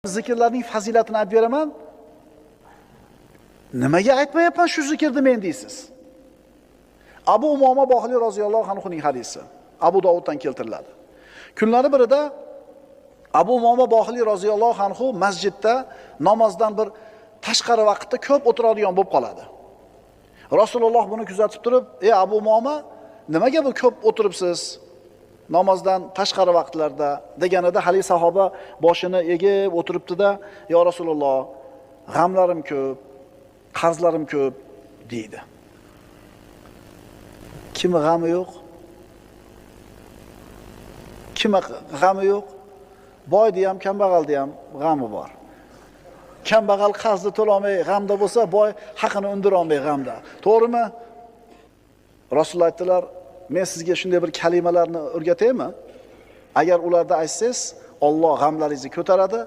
Zikrlarning fazilatini aytib beraman. Nimaga aytmayapman shu zikrni men deysiz? Abu Umoma Bohili roziyallohu anhuning hadisi Abu Dovuddan keltiriladi. Kunlari birida Abu Umoma Bohili roziyallohu anhu masjidda namozdan bir tashqari vaqtda ko'p o'tiradigan bo'lib qoladi. Rasululloh buni kuzatib turib, "Ey Abu Umoma, nimaga bu ko'p o'tiribsiz namozdan tashqari vaqtlarda?" deganida hali sahoba boshini egib o'tiribdi-da, "Ya Rasululloh, g'amlarim ko'p, qarzlarim ko'p" deydi. Kimi g'ami yo'q? Kimi g'ami yo'q? Boyni ham, kambag'alni ham g'ami bor. Kambag'al qarzni to'lolmay g'amda bo'lsa, boy haqini undira olmay g'amda. To'g'rimi? Rasululloh aytdilar, men sizga shunday bir kalimalarni o'rgataymi? Agar ularda aytsangiz, Alloh g'amlaringizni ko'taradi.